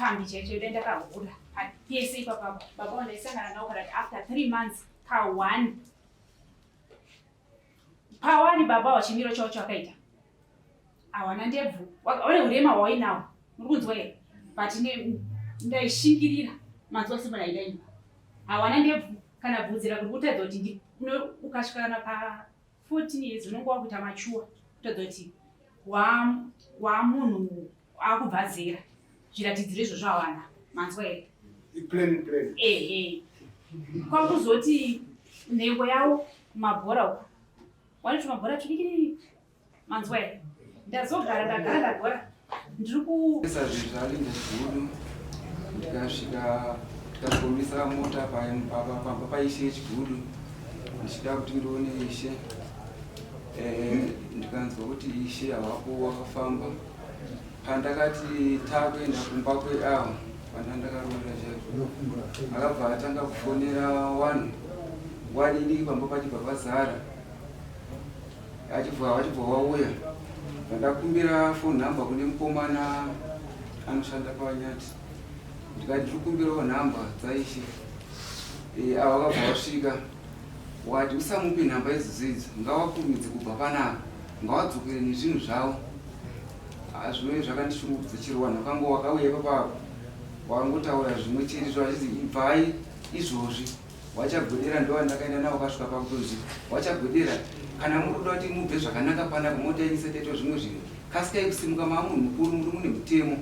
Chipfambi chaicho dai ndakahura pese ipapa baba vandaisangana navo kana kuti after 3 months ka1 pawani. Baba wachimiro chavo chawakaita hawana ndebvu, wane urema hwawainawo, muri kunzwa here? But ndaishingirira, manzwa? Simba raidaimba hawana ndebvu kana bvudzi rako rikutaridza kuti ukasvika kana pa 14 years unonge wakuita mature, kutaridza kuti wamunhu akubva zera. Zviratidziro izvozvo hawana, manzwa here? Ehe, kwakuzoti nhengo yavo mabhora uku wanoti mabhora tudikidiki, manzwa here? Ndazogara, ndagara, ndagora, ndiri ku Sazvezvalinda Chigudu, ndikasvika, tikagomisa mota pamba paishe Chigudu, ndichida kuti ndione ishe. Ndikanzwa kuti ishe havapo, wakafamba. Pandakati takuenda kumba kweavo pandandakaroora chaiko, akabva atanga kufonera vanhu wadidi pamba, pachibva pazara, achibva vachibva wauya. Ndandakumbira phone number kune mukomana anoshanda paNyati, ndikati ndiri kukumbirawo nhamba dzaishe. Ava vakabva vasvika, wati usamupe nhamba idzodzo idzo, ngawakurumidze kubva panapa, ngawadzokere nezvinhu zvavo. Ah, zvimwe zvakandishungurudza. Chero vanhu vakango wakauya ipapapo wakangotaura zvimwe chete zvo, achizi ibvai izvozvi, wachagwedera. Ndo vandakaenda navo, kasvika pakutonzi wachagwedera, kana muri kuda kuti mubve zvakanaka panapa, motainisa taitwa zvimwe zvinhu, kasikai kusimuka, maa munhu mukuru, muri mune mutemo.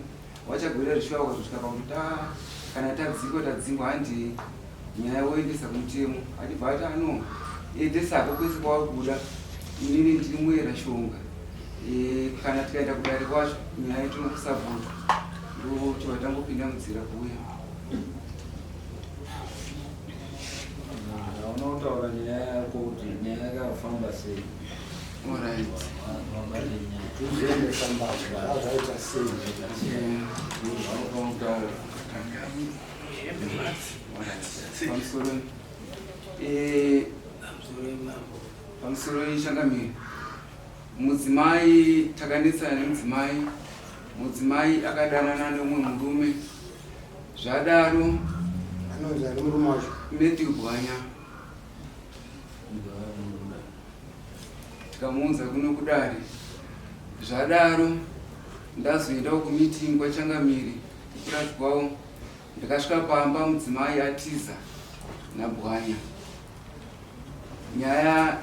Wachagwedera zvishuva wakazosvika pakuti ta kana tadzingwa, tadzingwa, handi nyaya woendesa kumutemo. Achibva ati ano endesako kwese kwauri kuda, inini ndiri muyera Shonga. Kana tikaenda kudare kwacho nyaya tinokusapota. Ndochobva tangopinda munzira kuuya. Hauna kutaura nyaya yako kuti nyaya yakafamba sei. Alright. Wabate nyaya. Tuzoendesa mbavha zvaita sei? Vanofana kutaura. Pamusoro, pamusoro ichangamiri, mudzimai takanetsana nemudzimai. Mudzimai akadanana neumwe murume. Zvadaro Anonzi ari murume wacho? Matthew Bwanya. Tikamuunza kuno kudare. Zvadaro ndazoendawo kumeeting kwachangamiri kupurazi kwavo. Ndakasvika pamba mudzimai atiza naBwanya. Nyaya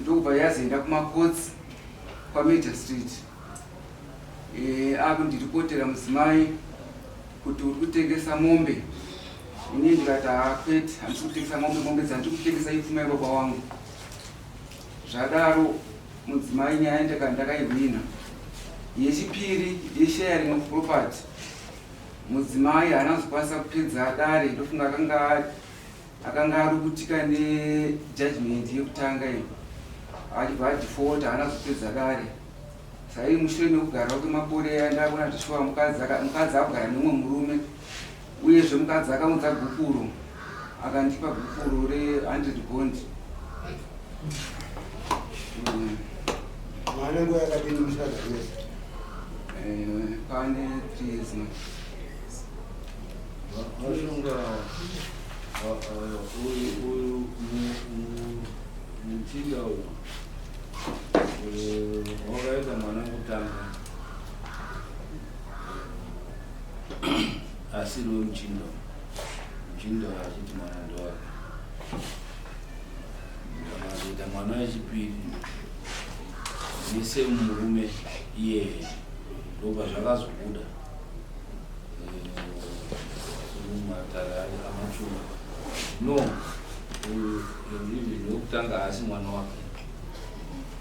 ndokubva yazoenda kumakotsi kwamagistrate. Akundiripotera mudzimai kuti uri kutengesa mombe. Ini ndikati hakwete, handisi kutengesa mombe, mombe dzandiri kutengesa ipfuma yababa wangu. Zvadaro mudzimai nyaya ndakaihwina. Yechipiri yesharing of property, mudzimai haana kuzokwanisa kupedza dare. Ndofunga akanga arukutika nejudgment yekutanga iyi, achibva adefaulta, haana kuzopedza dare. Sai mushure mekugarawo kwemakore aya, ndakuona kuti shuwa mukadzi akugara nemumwe murume. Uyezve mukadzi akaunza gupuro, akandipa gupuro re100 bond. Mwana nguva yakadini musikazanesa? Pane 3 years now. Vashonga, uyu muchinda uyu wakaita mwana kutanga asiri wemuchinda, muchinda achiti mwana ndowake. Akazoita mwana wechipiri nesemurume iyeye, ndobva zvakazobuda mumatare amachuma. No, uyu even wekutanga haasi mwana wake,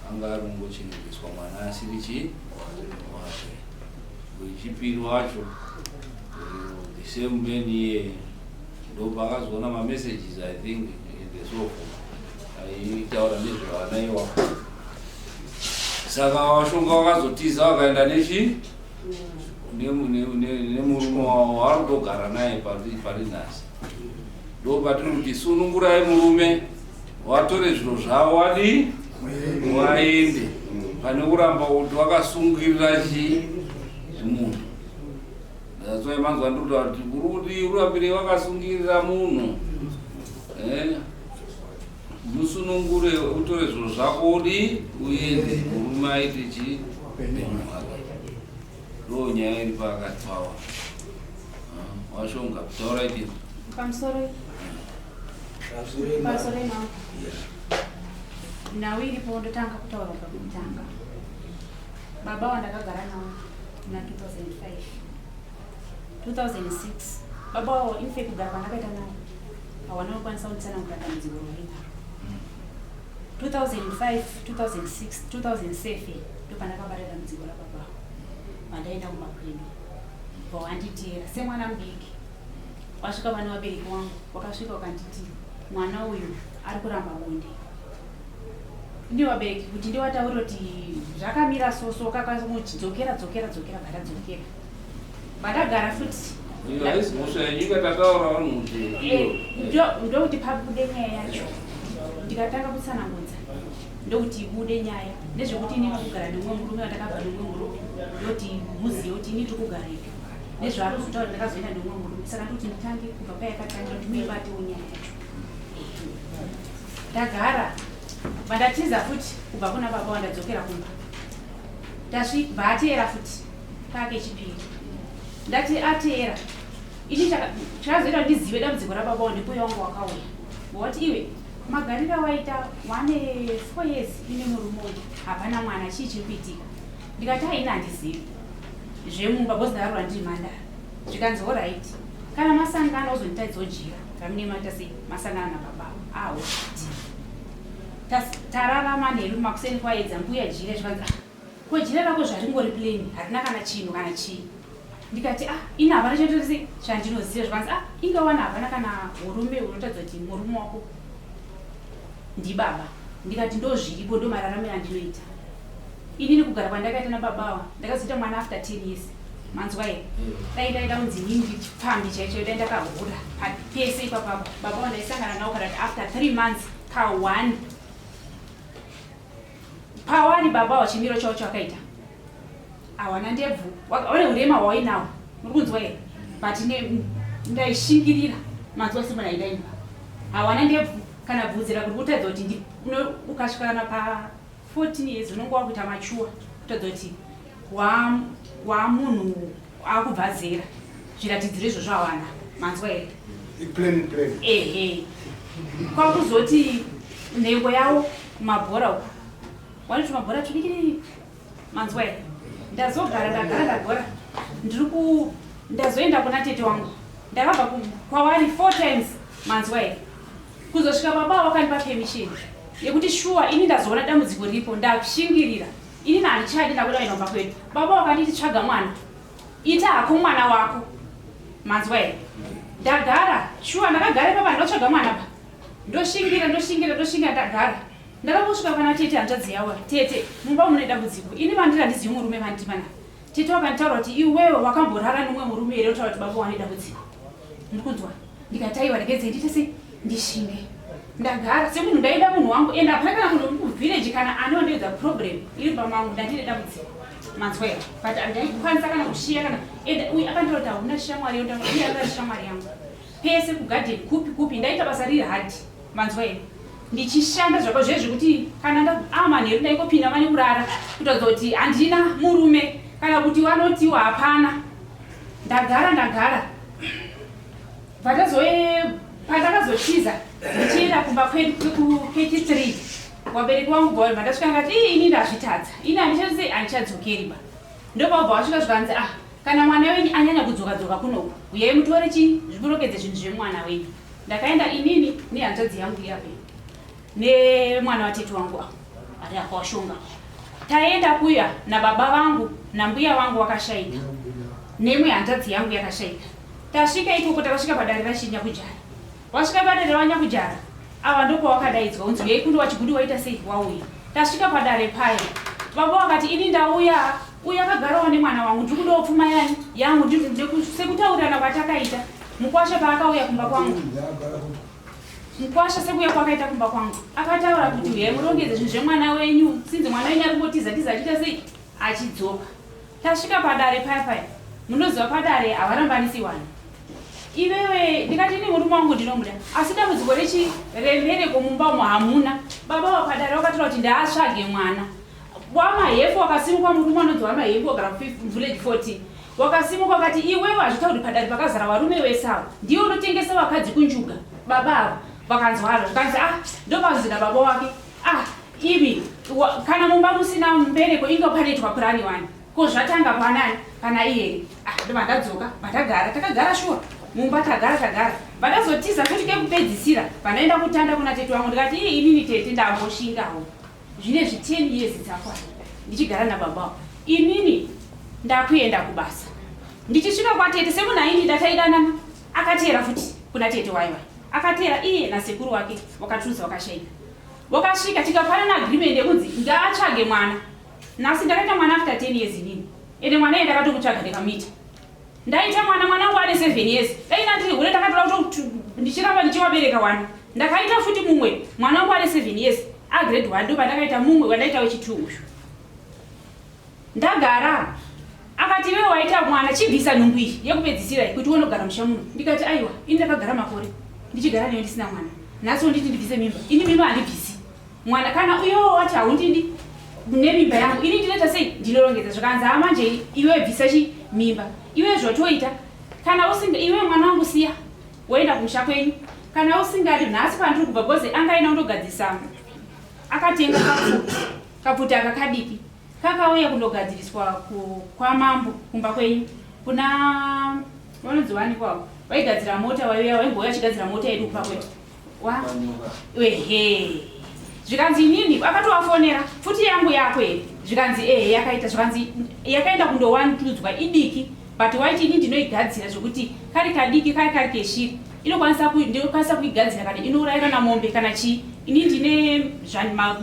anga ari kungochengeteswa mwana asiri chi wake. Wechipiri wacho, the same man iyeye, ndopakazoona mamessages, I think, and so forth, aitaura nezvevana iwavo. Saka Washonga wakazotiza, wakaenda nechi nemurume wavo waari kutogara naye pari nhasi. Ndo patiri kuti sunungurai murume, watore zviro zvavo, wadii, waende, pane kuramba kuti wakasungirira chi zvimunhu. That's why manzwa ndiri kutaura kuti uri kuti urambire wakasungirira munhu eh? Musunungure utore zviro zvako udi uende murume aite chii upenyu hwake. Ndo nyaya iri pakati pawa. Ah, washonga taura iti. Pamusoro. Pamusoro mambo. Nhau iripo ndotanga kutaura kubva kutanga. Baba wandakagara nawo muna 2005. 2006 baba wawo in fact kugara kwandakaita nawo hawana kukwanisa kunditsanangura dambudziko rwainaro. 2005, 2006, 2007 ndopandakabata dambudziko rababa vandaenda kumba kwedu bva wanditeera semwana mudiki wasvika pane vabereki wangu wakasvika wakanditi mwana uyu ari kuramba bonde ndi vabereki kuti ndiwataure kuti zvakamira soso kakamuti dzokera dzokera dzokera bva ndadzokera bva ndagara futi. Iyo haisi mhosva yenyika, tataura vanhu kuti iyo. Ndokuti pabude nyaya yacho ndikatanga kutsanangudza ndokuti ibude nyaya nezvekuti ini kugara nemumwe murume wandakabva nemumwe murume ndoti muzive kuti ini tiri kugara ipi nezvaari kuzotaura ndakazoenda nemumwe murume. Saka ndoti nditange kubva payakatangira kuti muibatewo nyaya yacho. Ndagara vandatiza futi kubva kuna baba wandadzokera kumba tasvika ateera futi kake chipiri ndati ateera ichi chakazoita kuti ndizive dambudziko rababa wandipoyo wangu wakauya wati iwe magariro awaita wane 4 years ine murume uyu hapana mwana, chii chiri kuitika? Ndikati haina, handizivi zvemumba because ndakarwa ndiri mhandara. Zvikanzi alright, kana masangana uzonditaidzawo jira ramune maita sei masangana nababa awo. Tarara manheru makuseni kwaedza mbuya jira zvikanzi, "Ah, ko jira rako zvaringori plain, harina kana chinhu kana chii?" Ndikati, "Ah, ini hapana chandinozi chandinoziva." Zvikanzi, "Ah, ingawana hapana kana urume unotaridza kuti murume wako ndibaba." Ndikati ndo zviripo, ndo mararamiro andinoita inini kugara kwandakaita nababa ava. Ndakazoita mwana after 10 years, manzwa here? Dai ndaida kunzi inini ndichipfambi chaicho, dai ndakahura pese ipapapa. Baba vandaisangana navo kana kuti after 3 months ka1 pawari. Baba wachimiro chavo chawakaita hawana ndebvu, vane urema hwawainawo, muri kunzwa here? But ndaishingirira, manzwa? Simba naidaimba hawana ndebvu kana bvudzi rako rikutaridza kuti ukasvika kana pa 14 years unonge wakuita machuwa kutaridza kuti wamunhu akubva zera. Zviratidziro izvozvo hawana, manzwa here? Plain plain. Ehe, kwakuzoti nhengo yavo kumabhora uku wanoti mabhora tudikidiki, manzwa here? Ndazogara ndagara ndagora ndiri ku ndazoenda kuna tete wangu. Ndakabva kwavari four times, manzwa here? Kuzosvika baba vakandipa permission yekuti shuwa ini ndazoona dambudziko riripo, ndashingirira ini handichadi, ndakuda kuenda kumba kwedu. Baba vakanditi tsvaga mwana, ita hako mwana wako, manzwa here? Ndagara shuwa ndakagara ipapa ndotsvaga mwana pa ndoshingira ndoshingira ndoshingira ndagara ndakangosvika pana tete hanzvadzi yavo. Tete, mumba mune dambudziko, ini vandiri handizivi murume vandiri pana. Tete vakanditaura kuti iwewe wakamborara nomumwe murume here utaura kuti baba wane dambudziko, muri kunzwa? Ndikati aiwa, regedzei ndiite sei ndishinge. Ndagara semunhu ndaida munhu wangu ende hapana kana munhu muvillage kana ani wandoedza problem iri pamangu ndandine dambudziko, manzwa here? But handaikwanisa kana kushiya kana ende uyu akandiura kuti hauna shamwari yonda iye akari shamwari yangu pese kugadheni kupi kupi ndaita basa riri hard, manzwa here? Ndichishanda zvako zve zvekuti kana amanheru ndaingopinda mane kurara kutaridza kuti handina murume kana kuti vanotiwa hapana. Ndagara ndagara bvatazoe pandakazotiza ndichienda kumba kwedu kwechi3 wabereki wangu bva ndasvika ngati ii ini ndazvitadza, ini handichasi handichadzokeri ba. Ndopabva wasvika zvikanzi, "Ah, kana mwana wenyu anyanya kudzoka dzoka kunoku, uyai mutore chii zvimurokedze zvinhu zvemwana wenyu." Ndakaenda inini nehanzvadzi yangu iyape nemwana watete wangu apo ari akawashonga. Taenda kuya nababa vangu nambuya vangu wakashaika neimwe hanzvadzi yangu yakashaika. Tasvika ikoko takasvika padare rachinyakujara. Wasvika padare ravanyakujara ava ndokwawakadaidzwa unzi uyai kundo wachigudi waita sei wauya. Tasvika padare paya baba vakati, "Ini ndauya uyu akagarawo nemwana wangu, ndiri kudawo pfuma yani yangu." Sekutaurirana kwatakaita mukwasha paakauya kumba kwangu, mukwasha sekuuya kwakaita kumba kwangu akataura kuti uyai murongedze zvinhu zvemwana wenyu sinzi mwana wenyu ari kungotiza tiza achiita sei achidzoka. Tasvika padare paya paya. Munoziva padare havarambanisi vanhu. Iwewe ndikati ini murume wangu ndinomuda asi dambudziko rechi remhereko mumba umo hamuna. Baba vapadare vakatora kuti ndaatsvage mwana. Wamahefu wakasimuka murume anonzi Wamahefu wagara village 14 wakasimuka wakati iwewe hazvitauri padare pakazara varume vese ava ndiwe unotengesa vakadzi kunjuga baba ava vakanzwaro zvikanzi ah ndopanzi nababa wake ah imi kana mumba musina mbereko inga panoitwa purani wani Ko zvatanga panani pana iyeye ah ndobva ndadzoka vandagara takagara shuwa mumba tagara tagara vandazotiza futi kekupedzisira vandaenda kutanda kuna tete wangu ndikati ii inini tete ndamboshingawo zvine zvi 10 years dzakwana ndichigara nababa inini ndakuenda kubasa ndichisvika kwatete semunhu aindida taidanana akateera futi kuna tete waiwa akateera iye nasekuru wake wakatuza wakashaika wakasvika tikapanana agreement yekunzi ngaatsvage mwana Nhasi ndakaita mwana after 10 years inini. Ende mwana iye ndakatomutsvaga ndikamuita. Ndaita mwana mwana wangu ane 7 years. Dai ndandiri hure ndakatoda kuto ndichiramba ndichiwabereka wani. Ndakaita futi mumwe mwana wangu ane 7 years. A grade 1 ndo pandakaita mumwe wandaita wechi2 uyu. Ndagara akati iwe waita mwana chibvisa nhumbu iyi yekupedzisira iyi kuti unogara musha muno. Ndikati aiwa ini ndakagara makore ndichigara newe ndisina mwana. Nhasi wonditi ndibvise mimba. Ini mimba handibvisi. Mwana kana uyo wati haundidi nemimba yangu ini ndinoita sei ndinorongedza zvikanzi haa manje iwe bvisa chi mimba iwe zvotoita kana usinga iwe mwana wangu siya woenda kumusha kwenyu kana usingadi nhasi pandiri kubva bhozi anga aina kundogadzisa akatenga kapfuti kapfuti aka kadiki kakauya kundogadziriswa kwamambo kumba kwenyu kuna vanonzi wani kwavo vaigadzira mota vaiuya vaimbouya vachigadzira mota yedu kumba kwedu wa ehe zvikanzi inini akatovafonera futi yangu yako here zvikanzi ehe yakaita zvikanzi yakaenda kundowandudzwa idiki but waiti ini ndinoigadzira zvekuti kari kadiki kari kari keshiri inokwanisa ndinokwanisa kuigadzira kana inouraya kana mombe kana chii ini ndine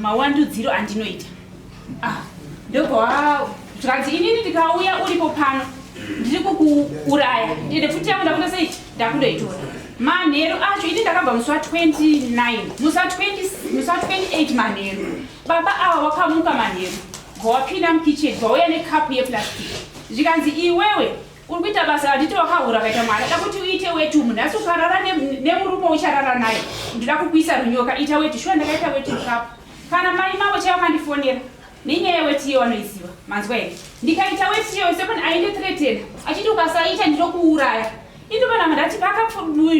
mawandudziro andinoita ah ndobva zvikanzi inini ndikauya uripo pano ndiri kukuuraya ende pfuti yangu ndakuda sei ndakudoitora manheru acho ini ndakabva musi wa 29 musi wa 20 musi wa 28 manheru baba ava wakamuka manheru bva wapinda mukitchen bva wauya nekapu yeplastic zvikanzi iwewe uri kuita basa handiti wakahura ukaita mwana da kuti uite weti umu nhasi ukarara nemurume ucharara naye ndida kukuisa runyoka ita weti shuwa ndakaita weti mukapu kana mai mavo chaivo vakandifonera nenyaya yeweti iyo vanoiziva manzwa here ndikaita weti iyoyo sekuni aindithreatena achiti ukasaita ndinokuuraya indopana ndati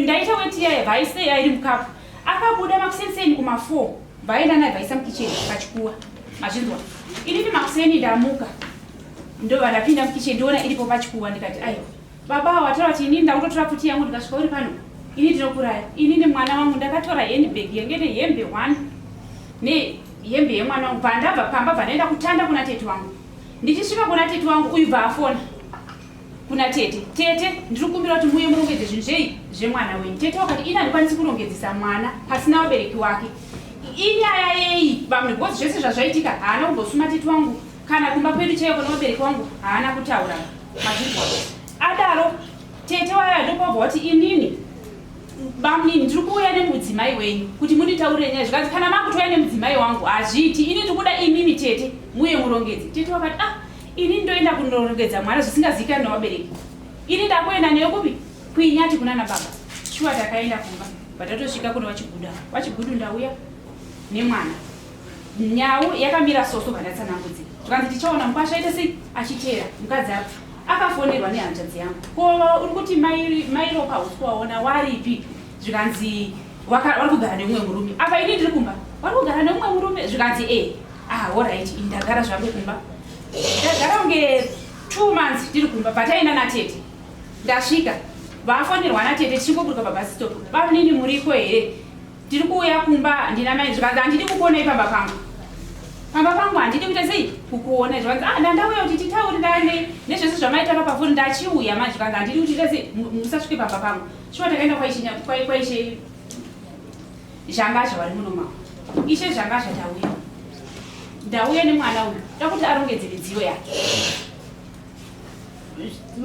ndaita weti iyaye bvaisei airi mukapu akabuda makuseni kuma4 bvaenda naye bvaisa mukicheni pachikuwa mazvinzwa inini makuseni ndamuka ndobva ndapinda mukicheni ndoona iripo pachikuwa ndikati aiwa baba wataura kuti inini ndakutotora pfuti yangu ndikasvika uri pano ini ndinokuraya inini mwana wangu ndakatora handbag yange nehembe one nehembe yemwana wangu bva ndabva pamba bva ndaenda kutanda kuna tete wangu ndichisvika kuna tete wangu uyu bva afona kuna tete tete ndiri kukumbira kuti muye murongedze zvinhu zvei zvemwana wenyu tete wakati ini handikwanisi kurongedzesa mwana pasina vabereki wake inyaya yei vamwe because zvese zvazvaitika haana kumbosuma tete wangu kana kumba kwedu chaiyo kuna vabereki wangu haana kutaura mazvinzwa adaro tete waya ndopabva wati inini bamunini ndiri kuuya nemudzimai wenyu kuti munditaurire nyaya zvikanzi kana makutouya nemudzimai wangu hazviiti ini ndiri kuda imimi tete muye murongedze tete wakati ah ini ndoenda kunorongedza mwana zvisingazivikanwi navabereki ini ndakuenda neyo kupi kuinyati kunana baba shuwa takaenda kumba vatatosvika kuno vachiguda vachigudu ndauya nemwana nyau yakamira soso vandatsanangudzira zvikanzi tichaona mukwasha aita sei achiteera mukadzi apo akafonerwa nehanzvadzi yangu ko uri kuti mairopa hausi kuwaona waripi zvikanzi vari kugara nemumwe murume apa ini ndiri kumba vari kugara nemumwe murume zvikanzi e ah alright ini ndagara zvangu kumba ndagara kunge 2 months ndiri kumba bvataenda natete ndasvika vafonerwa natete tichingoburuka pabus stop bamunini muriko here tiri kuuya kumba handina mai zvikanzi handidi kukuonai pamba pangu pamba pangu handidi kuita sei kukuona zvikanzi ah ndandauya kuti titaurirane nezvese zvamaitaka pafoni ndachiuya manje zvikanzi handidi kuti ita sei musasvike pamba pangu shuwa takaenda kwaishe zhangazha vari muno mavo ishe zhangazha tauya ndauya nemwana uyu da kuti arongedze midziyo yake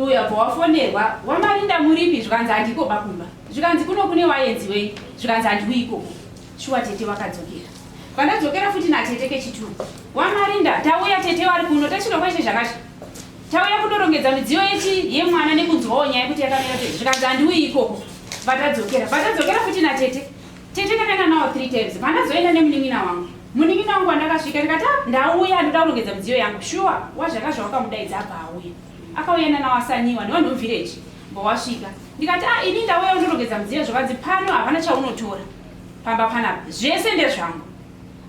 uya bva wafonerwa wamarinda muripi zvikanzi handiko bakumba zvikanzi kuno kune waenzi wei zvikanzi handiwi ikoko shuwa tete wakadzokera vandadzokera futi natete kechitu wamarinda tauya tete wari kuno tasvika kwaishe zhangazha Tauya kundorongedza midziyo yechi yemwana nekunzwawo nyaya kuti yakamira sei. Zvikanzi handiuyi ikoko. Vatadzokera. Vatadzokera futi natete. Tete ndakaenda nawo 3 times. Pandazoenda nemunin'ina wangu. Munin'ina wangu wandakasvika ndikati ah, ndauya ndoda kurongedza midziyo yangu. Shuwa wazvaka zvawakamudaidza abva auya. Akauya nana wasanyiwa nevanhu vevillage. Mbowasvika. Ndikati ah, ini ndauya kundorongedza midziyo zvakanzi pano hapana chaunotora. Pamba panapa. Zvese ndezvangu.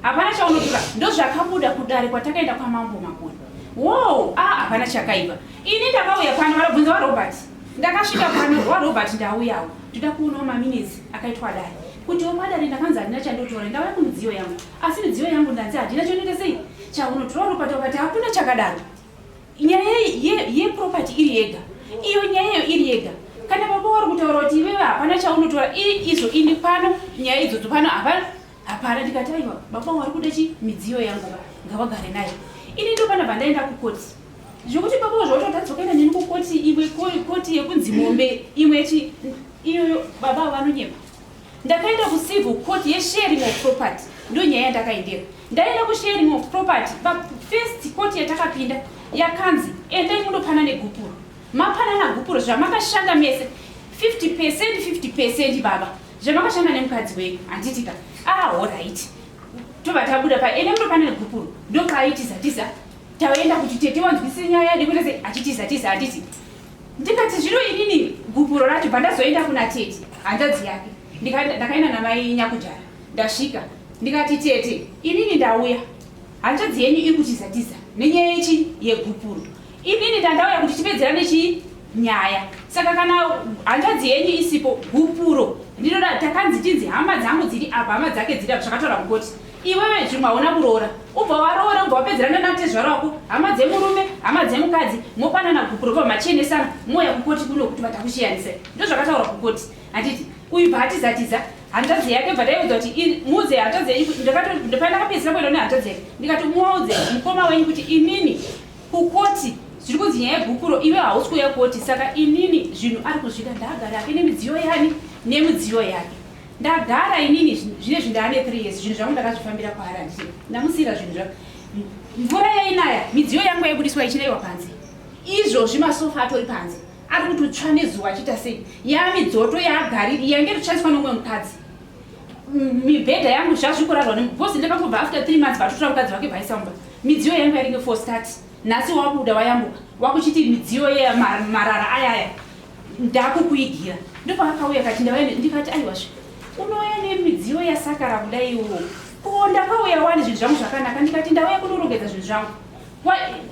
Hapana chaunotora. Ndozvakabuda kudare kwatakaenda kwamambo Makoni. Wow, ah hapana chakaipa. Ini ndakauya pano varobvunza vaRobert. Ndakasvika pano waRobert ndauyawo. Ndoda kuonawo maminutes akaitwa dare. Kuti padare ndakanzi handina chandotora ndauya kumidziyo yangu. Asi midziyo yangu ndanzi handina chaunoita sei? Chaunotora Robert wakati hakuna chakadaro. Nyaya yeproperty ye, ye iri yega. Iyo nyaya iyo iri yega. Kana baba wari kutaura kuti iwewe hapana chaunotora izvo ini pano nyaya idzodzo pano hapana Hapana ndikati aiwa baba wari kuda chi midziyo yangu ka ngavagare nayo. Ini ndopana pandaenda kukoti. Zvekuti baba zvawatotadza kuenda neni kukoti imwe koti yekunzi mombe imwe chi iyoyo baba vanonyepa. Ndakaenda kucivil court yesharing of property ndo nyaya yandakaendera. Ndaenda kusharing of property pa first court yatakapinda yakanzi endai mundopana negupuro. Mapanana gupuro zvamakashanda mese 50% 50% baba. Zvamakashanda nemukadzi wenyu handiti ka? Ah, alright. Tobva tabuda pa ende mutopana negupuro. Ndopaaitiza tiza. Taenda kuti tete wanzwisise nyaya nekuita sei achitiza tiza handiti. Ndikati zvino inini gupuro racho bva ndazoenda kuna tete hanzvadzi yake. Ndakaenda namai Nyakujara. Ndasvika ndikati tete inini ndauya. Hanzvadzi yenyu iri kutiza tiza nenyaya yechi yegupuro. Inini ndandauya kuti tipedzerane chii nyaya. Saka kana hanzvadzi yenyu isipo gupuro ndinoda takanzi tinzi hama dzangu dziri apa hama dzake dziri apa zvakataura mukoti. Iwewe zvimwe hauna kuroora. Ubva waroora ubva wapedzerana natezvara wako hama dzemurume hama dzemukadzi mopanana gupuro bva machenesana mouya kukoti kuno kuti vatakushiyanisai. Ndozvakataura kukoti. Handiti uyu bva atiza tiza hanzvadzi yake bva ndaiudza kuti muudze hanzvadzi yenyu ndakapedzisira kuenda nehanzvadzi yake ndikati muudze mukoma wenyu kuti inini Kukoti zviri kunzi nyaya yegupuro iwe hausi kuuya koti saka inini zvinhu ari kuzvida ndaagara ake nemidziyo yani nemidziyo yake ndagara inini zvinezvi ndaane 3 years zvinhu zvangu ndakazvifambira kwaari handiti ndamusiyira zvinhu zvangu mvura yainaya midziyo yangu yaibudiswa ichinaiwa panze izvozvi masofa atori panze ari kutotsva nezuva achiita sei yamidzoto yaagariri yange irikushandiswa nomumwe mukadzi mibhedha yangu zvazvikurarwa because ndakangobva after 3 months vatotora mukadzi wake vaisa mumba midziyo yangu yaringe for start nhasi wabuda wayambuka wakuchiti midziyo ye marara ayaya ndakukuigira ndopaakauya kati ndauya ndikati aiwazve unouya nemidziyo yasakara kudai iwo ko ndakauya wani zvinhu zvangu zvakanaka ndikati ndauya kunorongedza zvinhu zvangu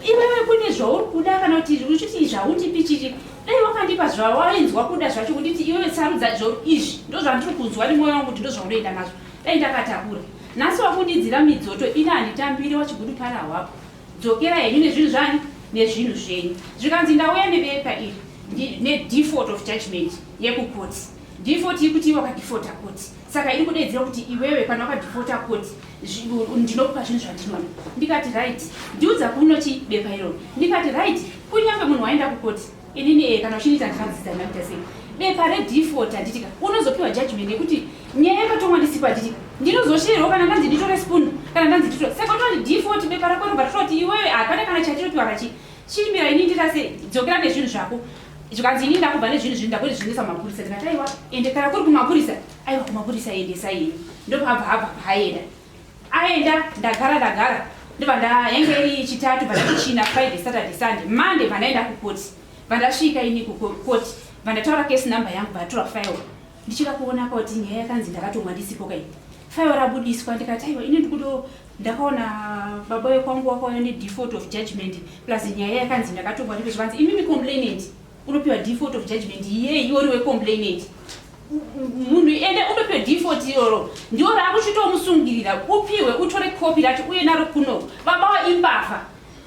Iwewe kune zvauri kuda kana kuti uchiti zvaundipi chichi dai wakandipa zvawainzwa kuda zvacho kunditi iwewe sarudza zvo izvi ndozvandiri kunzwa nemwoyo wangu kuti ndozvaunoenda nazvo dai ndakatakura nhasi wakundidzira midzoto ini handitambire wachigudu para hwapo dzokera henyu nezvinhu zvani nezvinhu zvenyu zvikanzi ndauya nebepa iri nedefault of judgment yekukoti default yekuti iwe wakadefaulta koti saka iri kudeedzera kuti iwewe kana wakadefaulta koti ndinokupa zvinhu zvandinoda ndikati right ndiudza kuno chi bepa iroro ndikati right kunyange munhu waenda kukoti inini ee kana uchindiita ndinadzidza ndakuita sei bepa redefault handitika unozopiwa judgment yekuti nyaya yakatongwa ndisipo handitika ndinozoshirirwa kana ndanzi nditore spoon kana ndanzi nditore saka utoti default bepa rako robva rototi iwewe hapana kana chatinopiwa kachi chimira ini ndirase dzokera nezvinhu zvako zvikanzi ini ndakubva nezvinhu zvinhu ndakuti zvinisa mapurisa ndikati aiwa ende kana kuri kumapurisa aiwa kumapurisa endesai ini ndopabva abva paaenda aenda ndagara ndagara ndobva ndayange iri chitatu bva ndati china friday saturday sunday monday bva ndaenda kukoti bva ndasvika ini kukoti bva ndataura case number yangu bva ndatora file ndichida kuona kuti nyaya yakanzi ndakatongwa ndisipo kai file rabudiswa ndikati aiwa ini ndikudo ndakaona baba wekwangu wakauya nedefault of judgment plus nyaya yakanzi ndakatongwa ndipo zvikanzi imimi complainant unopiwa default of judgment yei iwe uri wecomplainant munhu ende unopiwa default iroro ndiwo raakuchitomusungirira upiwe utore kopi racho uye naro kuno baba wa imbavha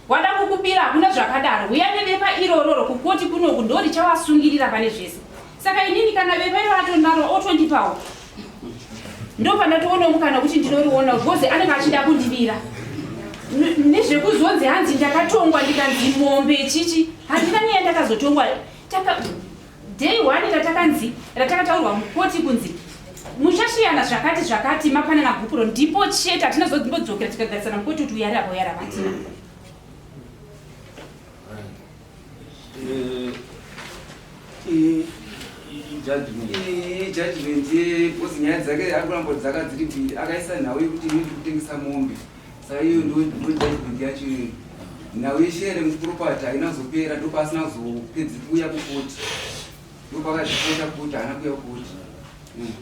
wada kukubira hakuna zvakadaro huya nebepa irororo kukoti kunoku ndo richavasungirira pane zvese saka inini kana bepa iro atonaro otondipawo ndopandatoona mukana kuti ndinoriona because anenge achida kundibira nezvekuzonzi hanzi ndakatongwa ndikanzi mombe chichi handina nyaya ndakazotongwa taka day one ratakanzi ratakataurwa mukoti kunzi muchashiyana zvakati zvakati mapanana gupuro ndipo chete hatina zodimbodzokera tikagarisana mukoti kuti uyari apa uyari apa hatina. Ijudgment because nyaya dzake ari kuramba kuti dzaka dziri mbiri akaisa nhau yekuti ini ndiri kutengesa mombe saka iyo ndo judgment yacho iyoyo nhau yeshere muproperty haina kuzopera ndopaasina kuzopedzi kuuya kukoti ndopakazvipota kuti haana kuuya kukoti mm.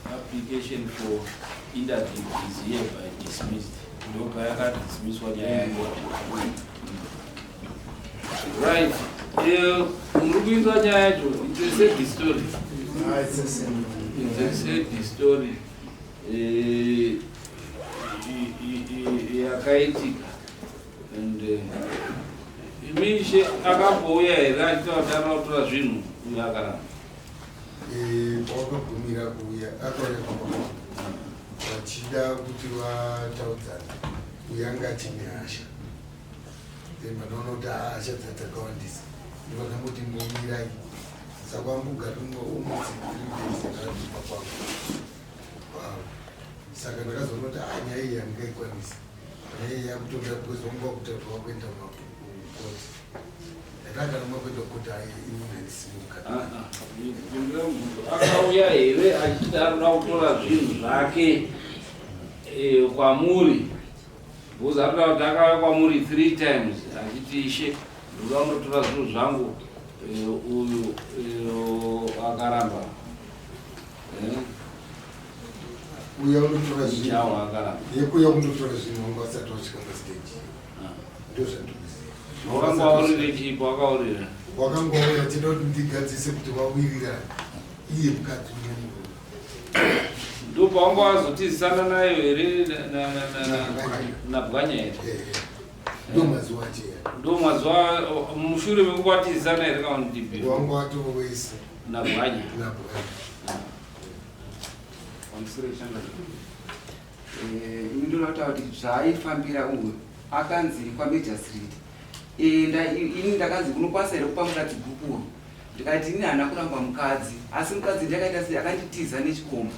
Application for interdict is hereby dismissed. Ndopayakadismisswa nyaya yekoti. Right. Eh, muri kuinzwa nyaya yacho. It's a sad story. Ah, it's a sad It's a sad story. Eh, yakaitika and eh, imi ishe akambouya here achitaura kuti anoda kutora zvinhu uyo akaramba. Eh, pawakagumira kuuya akauya kumba kwangu vachida kuti vataudzana uyo anga achine hasha then vanoona kuti hasha dzadzakawandisa ndivakamuti mumirai saka ambogara almost 3 days akakumba kwangu kwavo saka ndakazoona kuti ah, nyaya iyi handingaikwanisi nyaya iyi yakutoda because vanga vakuti vakuenda kukoti ndakagara makuenda kukoti ayi ini handisimuka Ah, ah. Akauya here achiti anoda kutora zvinhu zvake eh, kwamuri because anoda kuti akauya kwamuri three times achiti ishe ndoda kunotora zvinhu zvangu eh, uyu eh, akaramba. Eh, uya unotora zvinhu Chawa akaramba. Yekuuya kundotora zvinhu wanga wasati wasvika pastage. Ah. Ndo zvandinoziva. Wakanga waurire chipo wakaurira. Wakanga wauya achida kuti ndigadzise kuti wawirirana iye mukadzi nemurume. Ndopawanga wazotizisana nayo here nabwanya here? Eh, ndo mazuva acho ya. Ndo mazuva mushure mekunge watizisana here kana kuti before? Wanga watowese Nabwanya. Nabwanya. Pamusoro yeshanga. Eh, ini ndoda kutaura kuti zvaaifambira uyu akanzi kwaMajor Street. Eh, ini ndakanzi unokwanisa here kupa mukadzi gupuro? Ndikati ini haana kuramba mukadzi, asi mukadzi ndakaita sei akanditiza nechikomba.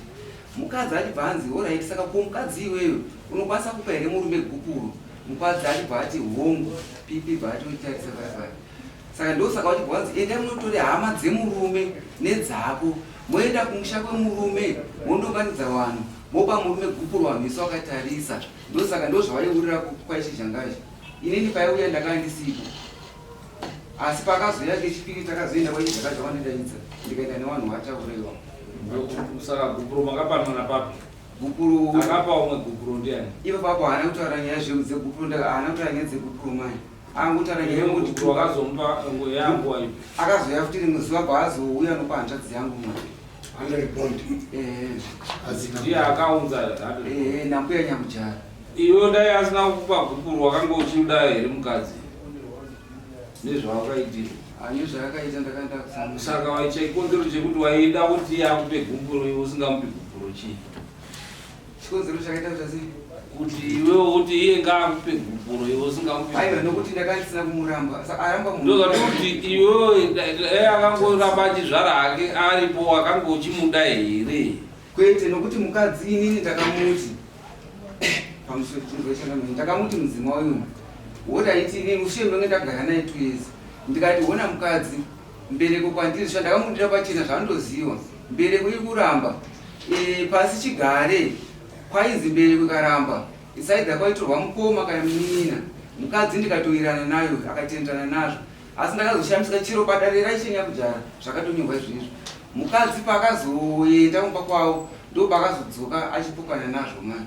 Mukadzi achibva anzi horaiti, saka ko mukadzi iweyo unokwanisa kupa here murume gupuro? Mukadzi achibva ati hongu, pipi bva atotarisa paya paya. Saka ndosaka vachibva vanzi endai munotore hama dzemurume nedzako moenda kumusha kwemurume mondounganidza vanhu mopa murume gupuro vanhu vese vakatarisa. Ndosaka ndozvavaiurira kwaIshe Inini paiuya ndakanga ndisipo. Asi paakazouya kechipiri takazoenda kwaIshe Zhangazha wandidaidza ndikaenda nevanhu vatauraiwa. Saka gupuro makapanana papi? Gupuro akapa umwe gupuro ndiani? Ivo papo haana kutaura nyaya dzegupuro, haana kutaura nyaya dzegupuro mani. Angotaura nyaya yekuti Gupuro akazomupa yanguva ipi? Akazouya futi rimwe zuva paazouya nopa hanzvadzi yangu mwana. 100 bond. Ndiye akaunza 100. Nambuya Nyamujara. Iwe dai asina kukupa gupuro wakanga uchiuda here mukadzi? Nezvawakaitirwa. Nezvaakaita ndakaenda kusana. Saka waicha chikonzero chekuti waida kuti iye akupe gupuro iwe usingamupi gupuro chii? Chikonzero chakaita kuti asi? Kuti iwewe kuti iye ngaakupe gupuro iwe usingamupi. Aiwa, nokuti ndakanga ndisina kumuramba. Saka aramba munhu. Ndozvati kuti iwewe dai akangoramba achizvara hake aripo wakanga uchimuda here? Kwete, nokuti mukadzi inini ndakamuti pamusoro chinzwa changamire, ndakamuti mudzimai uyu wotaiti inini ushe ndonge ndagara naye 2 years. Ndikati hona mukadzi mbereko kwandiri zva ndakamudira pachena zvaandoziva mbereko iri kuramba. Pasi chigare kwainzi mbereko ikaramba isaidza kwaitorwa mukoma kana munin'ina. Mukadzi ndikatoirana nayo akatenderana nazvo, asi ndakazoshamisika chero padare raIshe Nyakujara zvakatonyorwa izvizvi. Mukadzi paakazoenda kumba kwavo ndo paakazodzoka achipokana nazvo mani.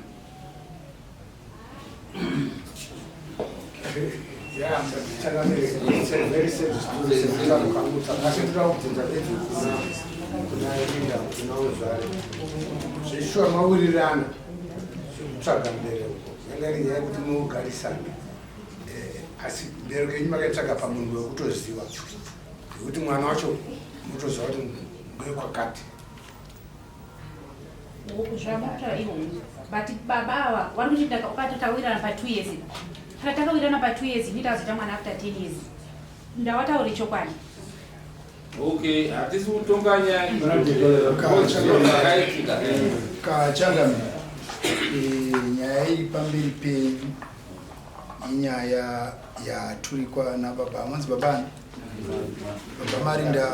Yeah, it's a very sad story. Asi ndoda kubvunza bedzi kuna Linda kuti nauzvare zveshuwa mawirirana zvekutsvaga mbereko yanga iri nyaya yekuti mugarisane, asi mbereko yenyu makaitsvaga pamunhu wekutoziva nekuti mwana wacho mutoziva kuti ngekwakati. Zvamutaura ivo, but baba ava vari kuti ukatotawirirana pa 2 years, kana takawirirana pa 2 years, ini tazoita mwana after 10 years, ndawataure chokwadi. Okay, hatisi kutonga nyaya zvakaitika. Kachangamire, nyaya iri pamberi penyu. Inyaya yaturikwa nababa anonzi baba ani? Baba Marinda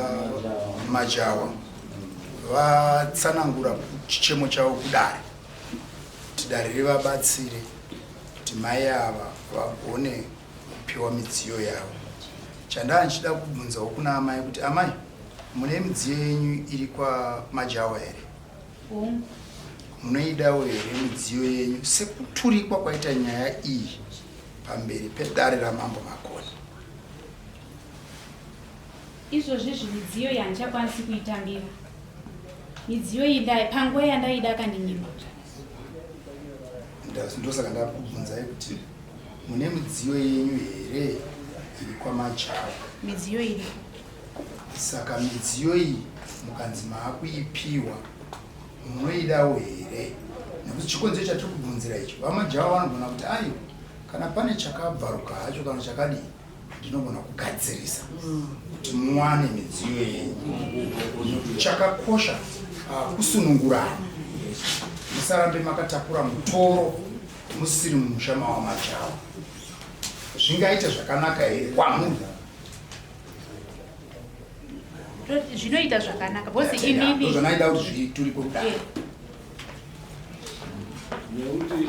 Majawa vatsanangura chichemo chavo kudare kuti dare rivabatsire kuti mai ava vagone kupiwa midziyo yavo. Chandaa ndichida kubvunzawo kuna amai kuti amai mune midziyo yenyu iri kwaMajawa here? Hongu. Munoidawo here midziyo yenyu sekuturikwa kwaita nyaya iyi pamberi pedare raMambo Makoni? Izvozvi izvi midziyo iyi handichakwanisi kuitambira. Midziyo iyi ndai panguva yandaida akandinyima. Ndosaka ndakubvunzai kuti mune midziyo yenyu here iri kwaMajawa? Midziyo iripo. Saka midziyo iyi mukanzi maakuipiwa munoidawo here? Nekuti chikonzero chatiri kubvunzira icho, vaMajawa vanogona kuti aiwa, kana pane chakabvaruka hacho kana chakadii ndinogona kugadzirisa kuti muwane midziyo yenyu. Chakakosha kusunungurana, musarambe makatakura mutoro musiri mumusha mawamajawa. Zvingaite zvakanaka here kwamuri? Zvinoita zvakanaka because inini zvanaida kuti zviturikwe kudai nekuti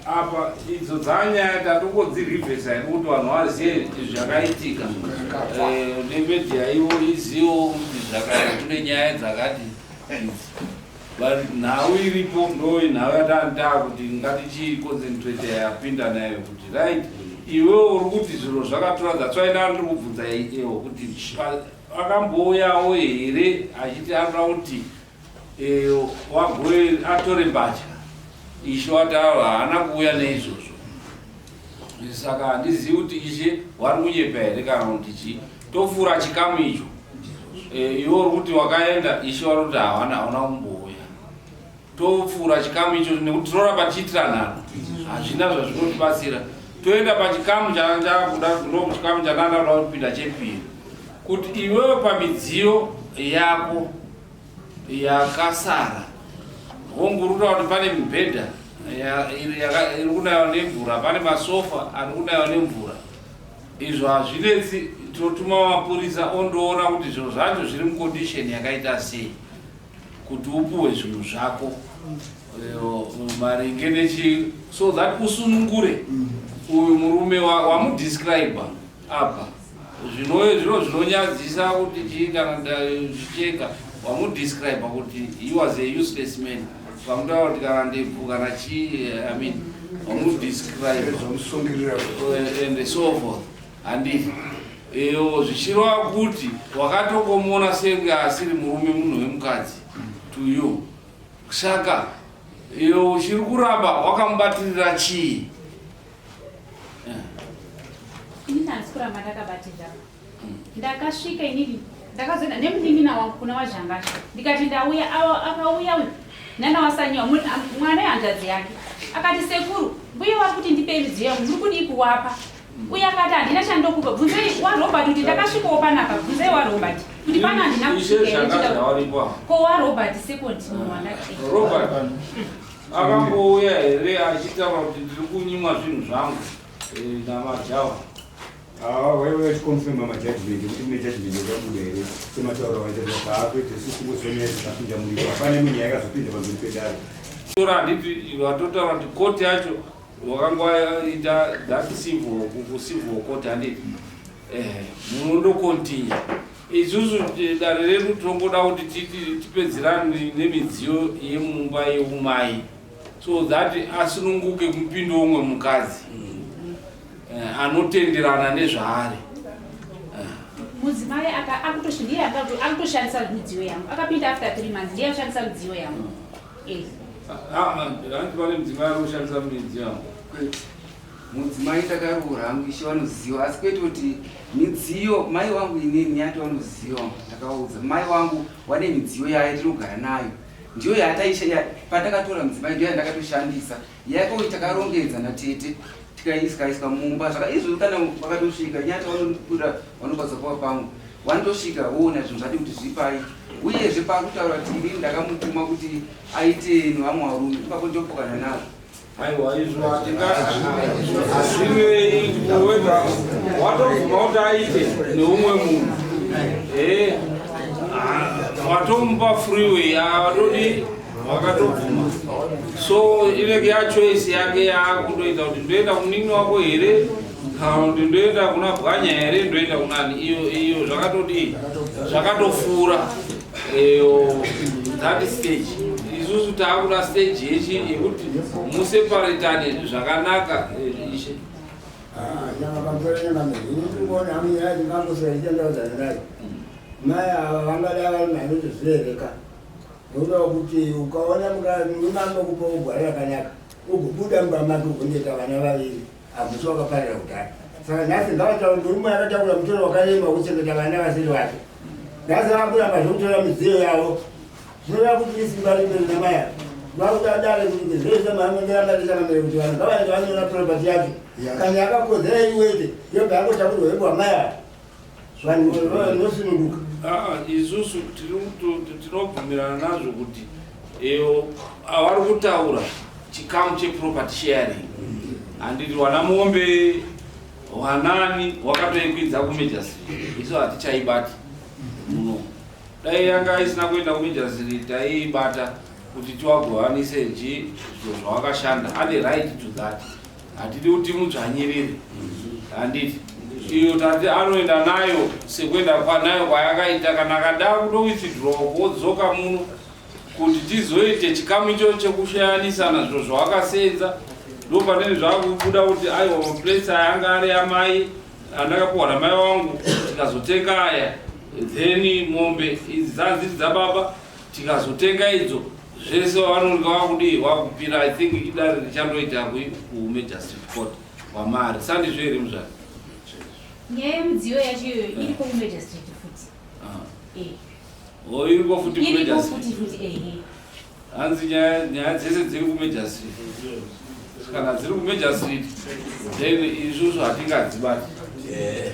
apa idzo dzanyaya tatongodzirivhesa hedu kuti vanhu vazive zvakaitika nemedia ivo izivo kuti zvakati kune nyaya dzakati idzi but nhau iripo ndo nhau yatanga kuti ngatichiconcentrate yapinda nayo kuti right iwewo uri kuti zviro zvakatora that's why ndaa ndiri kubvunza iwo kuti akambouyawo here achiti anoda kuti wagoe atore mbatya ishe wati haana kuuya neizvozvo saka handizivi kuti ishe wari kunyepa here kana kuti chii tofura chikamu icho iwe uri kuti wakaenda ishe wari kuti hawana hauna kumbouya topfuura chikamu icho nekuti tinoramba tichiitira nhano hazvina zvazvinotibatsira toenda pachikamu chandakuda ndo chikamu chandanda kuda kupinda chepiri kuti iwewe pamidziyo yako yakasara hongu uri kutaura kuti pane mibhedha iri kunaiwa nemvura pane masofa ari kunaiwa nemvura izvo hazvinetsi tinotuma mapurisa ondoona kuti zviro zvacho zviri mucondition yakaita sei kuti upuwe zvinhu zvako maringe nechi so that usunungure uyu murume wamudescribe apa zvino zviro zvinonyadzisa kuti chii kana zvicheka wamudescribe kuti he was a useless man vamutaura kuti kana ndebvu kana chii I mean wamudescribe and so forth handiti iyo zvichireva kuti wakatokomuona senge asiri murume munhu wemukadzi to you saka iyo uchiri kuramba wakamubatirira chii? Inini handisi kuramba ndakabatirira. Ndakasvika inini ndakazoenda nemunin'ina wangu kuna waZhangasha ndikati ndauya akauya uyu nana wasanyiwa mwana wehanzvadzi yake akati sekuru mbuya vari kuti ndipei midziyo yangu muri kudii kuwapa uye akati handina chandokupa bvunzei warobert kuti ndakasvikawo panapa bvunzei warobert kuti pano handina kusvika ko warobert second munhu wandati Robert akambouya here achitaura kuti ndiri kunyimwa zvinhu zvangu namajawa? Waiuya achiconfirma majudgment kuti mune judgment yakabuda here sematauro awaita kuti haakwete isusu kungozonyaya dzakapinda muripo hapana imwe nyaya yakazopinda pamberi pedare. Tora handiti vatotaura kuti koti yacho wakanga waita that civil kucivil court handiti munondokontinya isusu dare redu tinongoda kuti tipedzerane nemidziyo yemumba yeumai so that asununguke kumupinda umwe mukadzi anotenderana nezvaari. Mudzimai ndiye akutoshandisa midziyo yangu akapinda after 3 months ndiye ashandisa midziyo yangu. Hanti pane mudzimai ari kushandisa midziyo yangu? Kwete. Mudzimai ndakaroora hangu ishe vanoziva asi kwete kuti midziyo mai wangu inini nyati vanoziva ndakavaudza mai wangu wane midziyo yayo tinogara nayo ndiyo yataisha pandakatora mudzimai ndiyo yandakatoshandisa yako takarongedza natete tikaiswa mumba zvaka izvo kana vakatosvika nyati vanokura vanokwanisa kuva pamwe vanotosvika voona zvinhu zvati kuti zvipai uyezve pakutaura kuti inini ndakamutuma kuti aite nevamwe varume ipapo ndopokana nazvo. Aiwa, izvo hatingazvinei wega watobvuma kuti aite neumwe munhu e watomupa freeway awatodi wakatobvuma so inenge yachoice yake yaakutoita kuti ndoenda kumunini wako here kana kuti ndoenda kuna bwanya here ndoenda kunani iyo iyo zvakatodii zvakatofura eyo that stage isusu taakuda stage yechi yekuti museparetane zvakanaka eh, ishe mai ava vangada vari mainotozvirereka nokuda kuti ukaona murume anokupa ugwara rakanaka ugobuda mumba make ugondoita vana vaviri hamusi wakaparira kudhara saka nhasi ngavataura murume akatakura mutoro wakarema wekuchengeta vana vasiri vake nhasi vakuramba zvekutora midziyo yavo zvinoreva kuti isimba rimberi namaya vakuda dare kuti zvese maanondiramba ndichamamere kuti vanhu ngavanenge vanyora property yacho kana yakakodzera iwete yobva yangotakurwa yobva maya vanhu vanosununguka ah, isusu tinobvumirana nazvo kuti eyo avari kutaura chikamu cheproperty sharing handiti wana mombe wanani wakatoikwidza kumejasiri isu hatichaibati muno dai yanga isina kuenda kumejasiri taiibata kuti tiwagovanise ji zviro zvawakashanda ane right to that hatidi kuti mudzvanyirire handiti iyo tati anoenda nayo sekuenda kwanayo kwayakaita kana akada kutowithdraw wodzoka muno kuti tizoite chikamu icho chekushayanisana zviro zvawakasenza ndopanene zvakubuda kuti aiwa maplates aya anga ari amai andakapuwa namai wangu tikazotenga aya then mombe idzi dzanziri dzababa tikazotenga idzo zvese wavanonga wakudii wakupira i think idare richandoita kumagistrate court wamari sandizvo here muzvari nyaya yemidziyo yacho iyoyo iriko kumagistrate futi ah. eh. o iriko futi iriko futi futi ehe hanzi nyaya dzese dziri kumagistrate kana dziri kumagistrate then isusu hatingadzibati eh.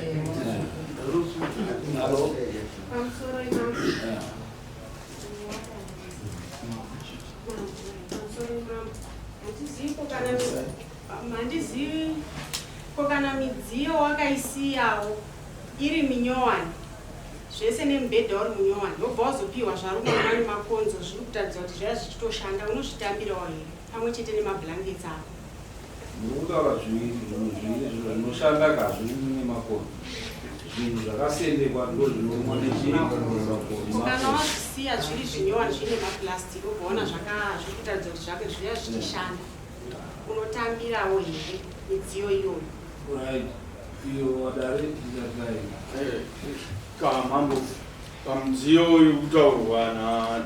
Hello? Yeah. Handizivi ko kana midziyo wakaisiyawo iri minyowani zvese nemubhedha uri munyowani wobva wazopiwa zvarumwa nemakonzo zviri kutaridza kuti zvaya zvichitoshanda unozvitambirawo here pamwe chete nemablankets ako Murikutaura zviviri zvinhu zviviri zvinhu zvinoshanda ka hazvirumwi nemakonzo zvinhu zvakasendekwa ndo zvinorumwa nechii Ko kana wazvisiya zviri zvinyowani zviine maplastic ugoona zviri kutaridza kuti zvake zviya zvichishanda unotambirawo here midziyo iyoyo Right. Iyo wadare tichatai. Ka mambo pamudziyo uri kutaurwa na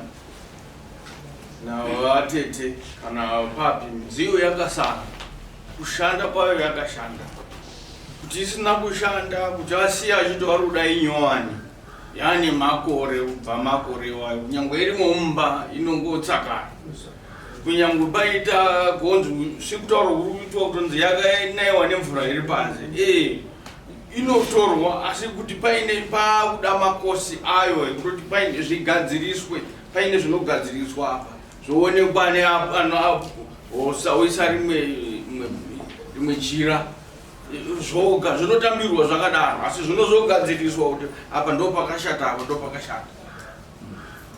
navatete kana papi midziyo yakasara kushanda kwayo yakashanda kuti isina kushanda kuti asiya achiti vari kuda inyowani yaane makore kubva makore iwayo kunyangwe irimo mumba inongotsakara kunyangwe paita gonzi sekutaura kuri kuitwa kutonzi yakanaiwa nemvura iri panze ee inotorwa asi kuti paine pakuda makosi ayo ekutoti paine zvigadziriswe paine zvinogadziriswa apa zvoonekwa neoisa rimwe rimwe jira zvoga zvinotambirwa zvakadaro asi zvinozogadziriswa kuti apa ndo pakashata apa ndo pakashata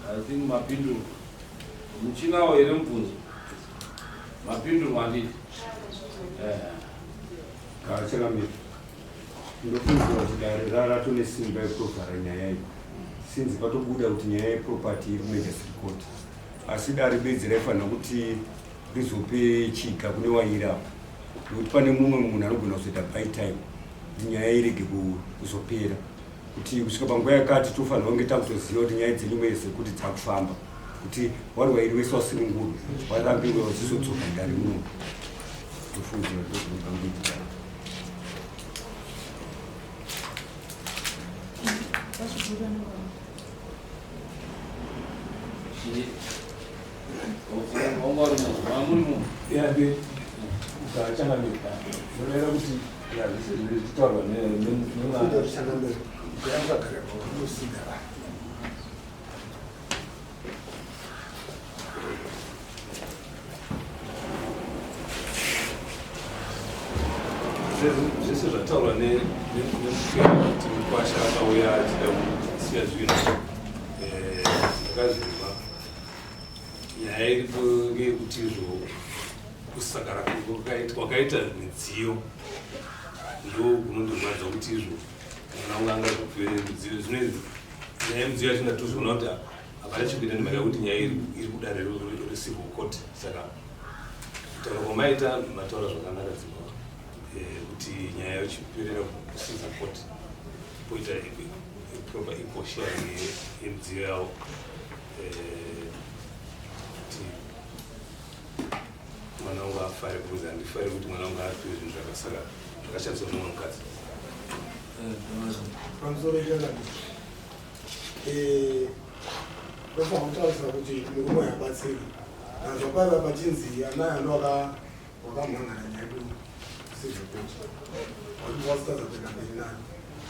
I think mapinduro muchinawo here mubvunzo mapinduro handiti eh. Changamire, ndofungidzira kuti dare raratone simba yekutovhara nyaya iyi sinzi patobuda kuti nyaya yeproperty iri kumagistrate court asi dare bedzi raifanira kuti rizope chiga kune wairi apo nekuti pane mumwe munhu anogona kuzoita by time kuti nyaya irege kuzopera kuti kusvika panguva yakati tofanira kunge takutoziva kuti nyaya dzenyu mese kuti dzakufamba kuti wari wairi wese wasunungurwa warambiwe wachizodzoka mudare muno tofungira ndozvinongangoitika Changamire, zvinoreva kuti zvese zviri kutaurwa nemwana. Changamire, yakagara pamusika. Zvese zvataurwa nemukera kuti mukwasha akauya achida kusiya zvinhu eh, ndakazvinzwa. Nyaya iripo ngeyekuti izvo kusakara kwakaita midziyo ndo kunondirwadza kuti izvo mwana wangu angazopiwe midziyo zvino nyaya yemidziyo yacho ndatozviona kuti hapana chekuita nemhaka yekuti nyaya iri kudare recivil court saka kutaura kwamaita mataura zvakanaka dzimba eh, kuti nyaya yochiperera kucivil court poita proper equal sharing yemidziyo yavo eh, kuti mwana wangu afare because handifare kuti mwana wangu apiwe zvinhu zvakasaka zvakashandiswa nemumwe mukadzi. Pamusoro changamire, eh, ndofanira kutaurisa kuti murume habatsiri nazvo paiva pachinzi amai ando wakamhangana nyaya kusizvekuti wakuti wasitadza kuenda mberi nayo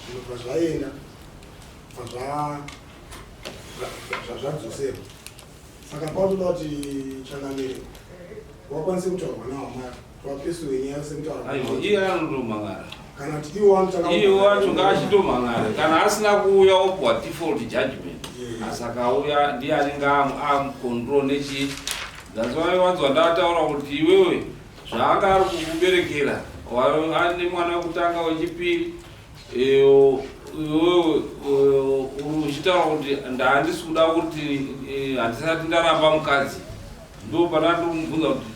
zvinobva zvaenda bva zvadzoserwa Saka paunoda kuti changamire wakwanise kutaurwa nawo mari vapesuwe nyaya sekutaura. Aiwa, iye anotomhan'ara. Kana kuti iwo anotanga Iye wacho ngaachitomhan'ara. Kana asina kuuya opuwa default judgment. Asi akauya ndiye anenge amucontrol nechi. That's why wanzwa ndataura kuti iwewe zvaanga ari kukuberekera ane mwana wekutanga wechipiri iwewe uchitaura kuti ndahandisi kuda kuti eh, handisati ndaramba mukadzi ndo pana ndomubvunza kuti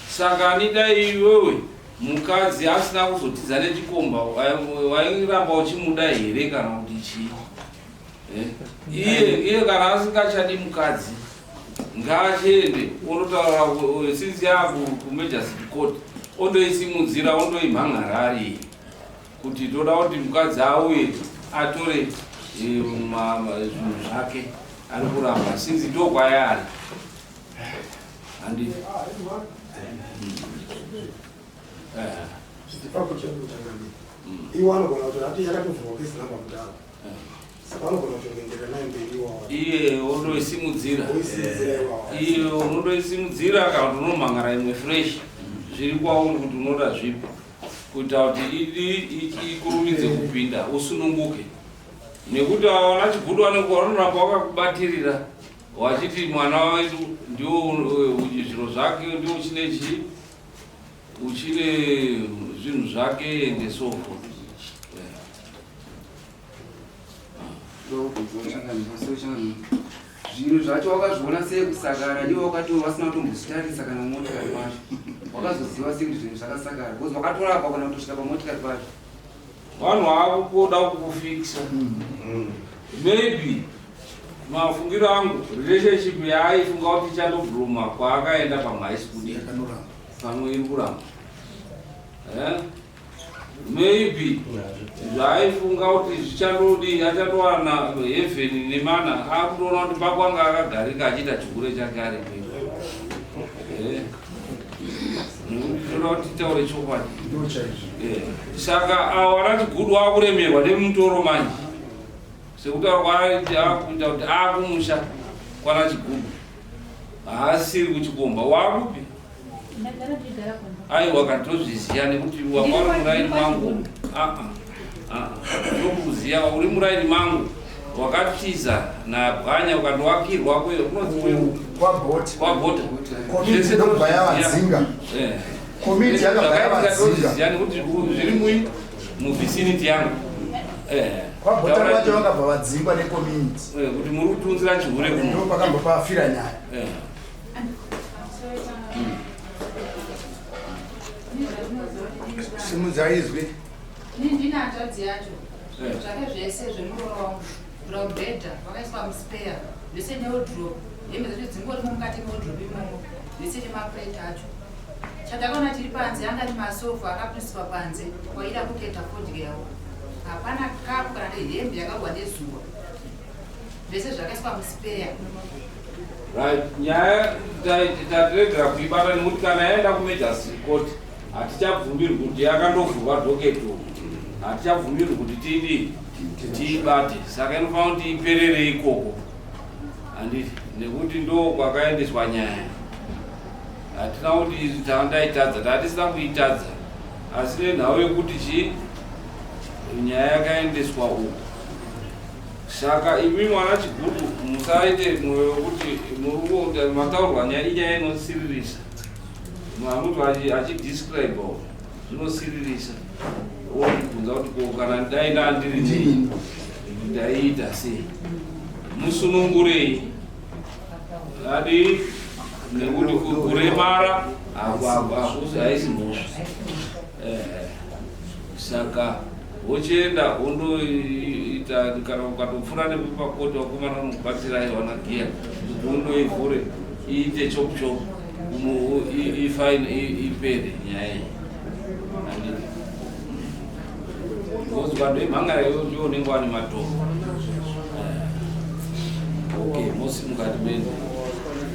saka ani dai iwewe mukadzi asina kuzotiza nechikomba wairamba uchimuda here kana kuti chii eh, iye iye kana asingachadi mukadzi ngaachiende onotaura since yaku kumajor city court ondoisimudzira ondoimhan'ara ari kuti toda kuti mukadzi auye atore eh, zvinhu zvake ari kuramba since ndokwayaari handi eh. ipapo chekutangamira iwo anogona kuti ati yakatovhurwa kesi namba kudaro saka anogona kutongoenderera nayo mberi iwawa iye ondoisimudzira iye unondoisimudzira kana kuti unomhangara imwe fresh zviri kwauri kuti unoda zvipi kuita kuti ikurumidze kupinda usununguke nekuti awana chigudu vanenge vanoramba wakakubatirira wachiti mwana wedu ndio zviro zvake ndio uchine chii uchine zvinhu zvake ende so forth Zvinhu zvacho wakazviona sei kusakara iwe wakati vasina kutombozvitarisa kana mumotikari macho wakazoziva sei kuti zvinhu zvakasakara because wakatorapa kana kutosvika pamotikari pacho vanhu vakukoda kukufikisa maybe mafungiro angu relationship yaaifunga kuti ichandobluma kwaakaenda pamwe haisi kudii pamwe iri kuramba eh? Maybe zvaaifunga kuti zvichandodii achandowana heaven nemana akutoona kuti pakwanga akagarika achiita chihure chake ari eh. Nekuti toda kuti titaure chokwadi. Eh. Saka awo anati gudu akuremerwa nemutoro manje sekutaura kwaari akuita kuti akumusha kwana chigudu haasiri kuchikomba wakupi Aiwa kana tozviziva nekuti wanga uri muraini mangu. Ah, ah, ah. Ndokuziva uri muraini mangu wakatiza nabwanya ukandowakirwa kweyo kunonzi kweyo kwabhota kwabhota komiti ndobva yavadzinga eh. komiti yakabva yavadzinga tozviziva nekuti zviri mui muvicinity yangu eh. kwabhota kwacho vakabva vadzingwa nekomiti eh, kuti muri kutunzira chihure kuno ndo pakambva pafira nyaya Simudza izwi. Ini ndine hanzvadzi yacho eh. zvake zvese zvemuroora wangu kubvira mubhedha wakaiswa muspare zvese newodrop hembe dzacho dzingorimo mukati mewodrop imomo zvese nemakrate acho chandakaona chiri panze anga ari masofa akapiswa panze kwaida kuketa fodya yawo hapana kapu kana nehembe yakarwa nezuva zvese zvakaiswa muspare Right, nyaya tatiregera kuibata nekuti kana yaenda kumajor court hatichabvumirwi kuti yakandovhurwa docket hatichabvumirwi kuti tidii tiibate saka inofanira kuti iperere ikoko handiti nekuti ndo kwakaendeswa nyaya hatina kuti izvi tandaitadza tatisina kuitadza Asi nenhau yekuti chii nyaya yakaendeswa uku. Saka imi mwana Chigudu musaite mwoyo wekuti muri mataurwa nyaya inyaya inosiririsa. Mamuti achidescribe zvinosiririsa. Wondibvunza kuti ko kana dai ndandiri ndini ndaiita sei? Musunungurei. Adi nekuti kuremara hakusi haisi mhosva. Eh, saka wochienda wondoita kana ukatopfuura nepapakoti vakomana vanokubatsirai vana giya kuti undoivhure iite chop chop ifaini ipere nyaya iyi handiti because ukandoimhangara iwe ndiwo unenge wane matoro. Eh, okay, mosimuka tiende.